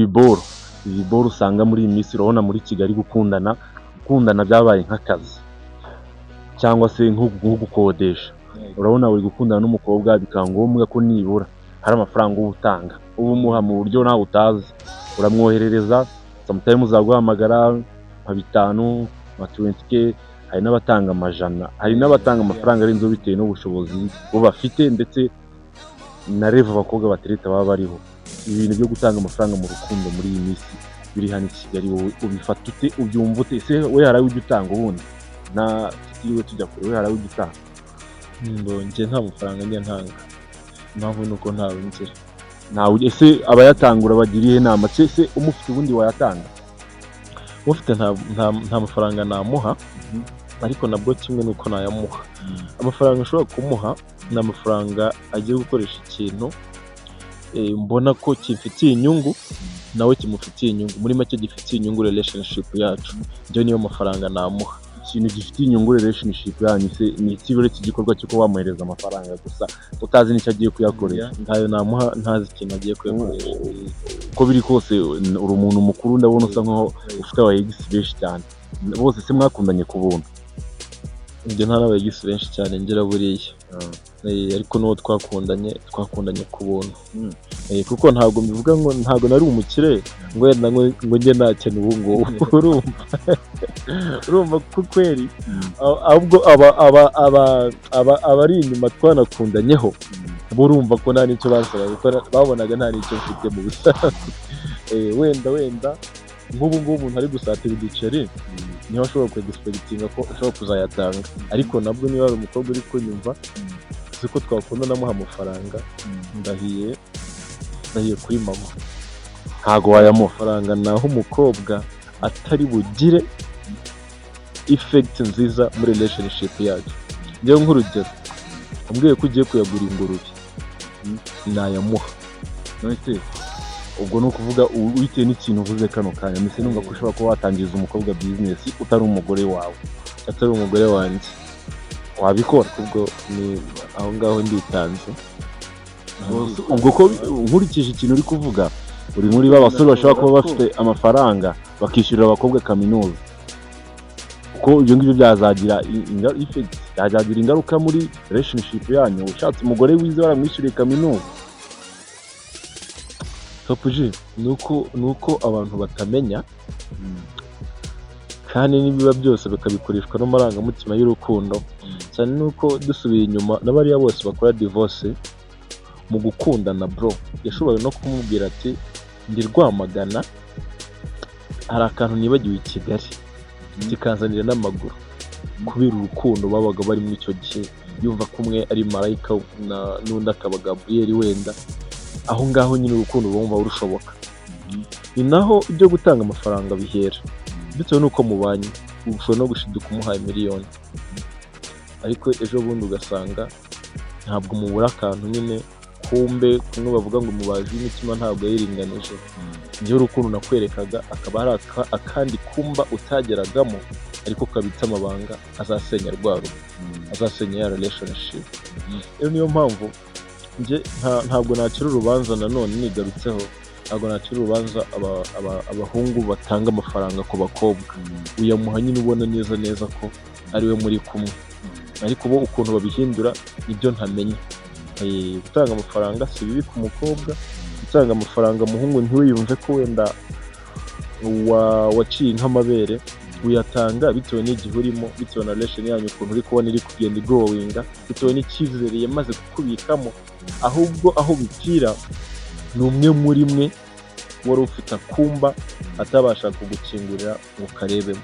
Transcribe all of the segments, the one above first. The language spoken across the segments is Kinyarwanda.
Ibiboro usanga muri iyi minsi, urabona muri Kigali gukundana byabaye nk'akazi cyangwa se nko gukodesha. Urabona uri gukundana n'umukobwa, bikaba ngombwa ko nibura hari amafaranga uba utanga, uba umuha mu buryo nawe utazi, uramwoherereza. Sometimes uzaguhamagara nka 5, nka 20K. Hari n'abatanga amajana, hari n'abatanga amafaranga arenzeho bitewe n'ubushobozi bo bafite ndetse na level abakobwa batereta baba bariho. Ibintu byo gutanga amafaranga mu rukundo muri iyi minsi biri hano i Kigali, wowe ubifata ute? Ubyumva ute? Ese we hari ayo ujya utanga ubundi? Na tutiriwe tujya kure, we hari ayo ujya utanga? Ngo njye nta mafaranga njya ntanga, impamvu ni uko ntawe ngira. Ntawe. Ese abayatanga urabagira iyihe nama? Se umufite ubundi wayatanga? Ufite nta mafaranga namuha, ariko nabwo kimwe nuko nayamuha. Amafaranga nshobora kumuha ni amafaranga agiye gukoresha ikintu mbona ko kimfitiye inyungu, nawe kimufitiye inyungu, muri make gifitiye inyungu relationship yacu. Njyewe niyo mafaranga namuha. Ikintu gifitiye inyungu relationship yanyu se ni iki, uretse igikorwa cyo kuba wamuhereza amafaranga gusa utazi n'icyo agiye kuyakoresha? Ntayo namuha ntazi ikintu agiye kuyakoresha. Uko biri kose uri umuntu mukuru, ndabona usa nkaho ufite aba ex benshi cyane. Bose se mwakundanye ku buntu? Njye nta n'aba ex benshi cyane ngira buriya. Ariko n'uwo twakundanye, twakundanye ku buntu. Kuko ntabwo mbivuga ngo ntabwo nari umukire ngo wenda ngo njye nakena ubu ngubu, urumva ko kweri ahubwo aba abari inyuma twanakundanyeho bo urumva ko nta n'icyo bansabaga, kuko babonaga nta n'icyo mfite mu busanzwe. Wenda nk'ubu ngubu umuntu ari gusatira uduceri niho ashobora kwexpectinga ko ashobora kuzayatanga, ariko nabwo niba hari umukobwa uri kunyumva, uzi ko twakunda namuha amafaranga, ndahiye, ndahiye kuri mama. Ntago wayamuha? Amafaranga naho umukobwa atari bugire effect nziza muri relationship yacu. Njyewe nk'urugero, umbwiye ko ugiye kuyagura ingurube, nayamuha. None se ubwo ni ukuvuga bitewe n'ikintu uvuze kano kanya, mbese numva ko ushobora kuba watangiza umukobwa business utari umugore wawe? Atari umugore wanjye. Wabikora? Ubwo ni aho ngaho nditanze. Ubwo ko nkurikije ikintu uri kuvuga, uri muri ba basore bashobora kuba bafite amafaranga bakishyurira abakobwa kaminuza, kuko ibyo ngibyo byazagira effect, byazagira ingaruka muri relationship yanyu, ushatse umugore wize waramwishyuriye kaminuza. Top G, ni uko abantu batamenya, kandi n'ibiba byose bakabikoreshwa n'amarangamutima y'urukundo cyane. Nuko dusubiye inyuma, na bariya bose bakora divorce mu gukundana, bro yashoboye no kumubwira ati: "Ndi Rwamagana, hari akantu nibagiwe i Kigali, kikanzanira n'amaguru," kubera urukundo babaga barimo icyo gihe, yumva ko umwe ari marayika n'undi akaba Gaburiyeli wenda. Aho ngaho nyine urukundo bumva rushoboka. Ni naho ibyo gutanga amafaranga bihera, bitewe n'uko mubanye. Ushobora no gushiduka umuhaye miliyoni, ariko ejo bundi ugasanga ntabwo mubura akantu nyine. Kumbe kumwe bavuga ngo umubaji w'imitima ntabwo yayiringanije. Njyewe urukundo nakwerekaga, akaba hari akandi kumba utageragamo ariko kabitse amabanga azasenya rwa rugo, azasenya ya relationship. Rero niyo mpamvu njye ntabwo nacira urubanza. Nanone nigarutseho, ntabwo nacira urubanza abahungu batanga amafaranga ku bakobwa. Uyamuha nyine ubona neza neza ko ari we muri kumwe, ariko bo ukuntu babihindura nibyo ntamenya. Gutanga amafaranga si bibi ku mukobwa. Gutanga amafaranga umuhungu, ntiwiyumve ko wenda waciye nk'amabere. Uyatanga bitewe n'igihe urimo, bitewe na relation yanyu ukuntu uri kubona iri kugenda igrowinga, bitewe n'icyizere yamaze kukubikamo. Ahubwo aho bipfira ni umwe muri mwe wari ufite akumba atabasha kugukingurira ngo ukarebemo.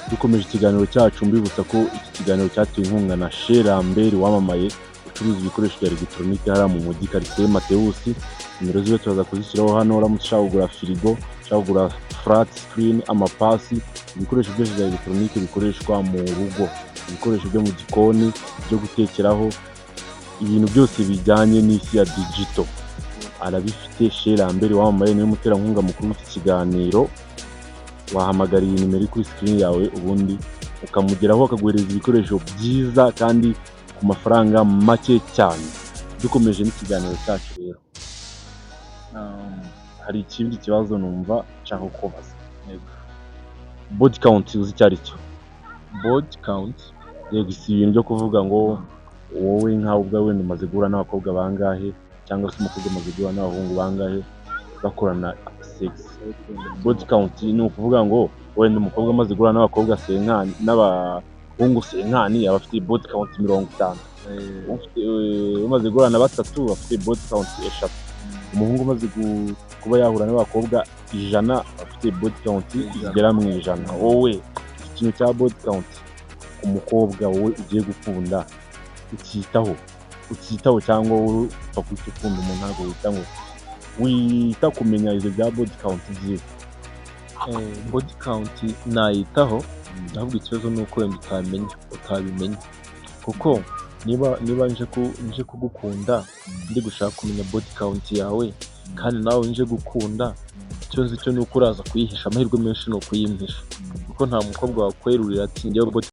Dukomeje ikiganiro cyacu, mbibutsa ko iki kiganiro cyatewe inkunga na Chez Lambert wamamaye, ucuruza ibikoresho bya elegitoronike hariya mu mujyi, karitsiye Matewusi. Nimero ziwe turaza kuzishyiraho hano. Uramutse ushaka kugura firigo, ushaka kugura flat screen, amapasi, ibikoresho byose bya elegitoronike bikoreshwa mu rugo, ibikoresho byo mu gikoni byo gutekeraho, ibintu byose bijyanye n'isi ya digital arabifite. Chez Lambert wamamaye niwe muterankunga mukuru w'iki kiganiro. Wahamagara iyi nimero iri kuri screen yawe, ubundi ukamugeraho akaguhereza ibikoresho byiza kandi ku mafaranga make cyane. Dukomeje n'ikiganiro cyacu rero, Hari ikindi kibazo numva nshaka kukubaza. Body count, uzi icyo ari cyo? Body count? Yego, si ibintu byo kuvuga ngo wowe nkawe ubwawe wenda umaze guhura n'abakobwa bangahe, cyangwa se umukobwa amaze guhura n'abahungu bangahe bakorana sex. Body count ni ukuvuga ngo wenda umukobwa amaze guhura n'abakobwa cinquante, n'abahungu cinquante, aba afite body count 50. Umaze guhura na batatu afite body count 3. Umuhungu umaze kuba yahura n'abakobwa 100 afite body count zigera mu 100. Wowe ikintu cya body count, umukobwa wowe ugiye gukunda, ucyitaho cyangwa wowe upfa guhita ukunda umuntu, ntabwo wita ngo wita kumenya ibyo bya body count byiwe? Body count nayitaho, ahubwo ikibazo ni uko wenda utabimenya, kuko niba nje kugukunda ndi gushaka kumenya body count yawe, kandi nawe nje gukunda, icyo nzi cyo ni uko uraza kuyihisha. Amahirwe menshi ni ukuyimpisha, kuko nta mukobwa wakwerurira ati: "Njyewe body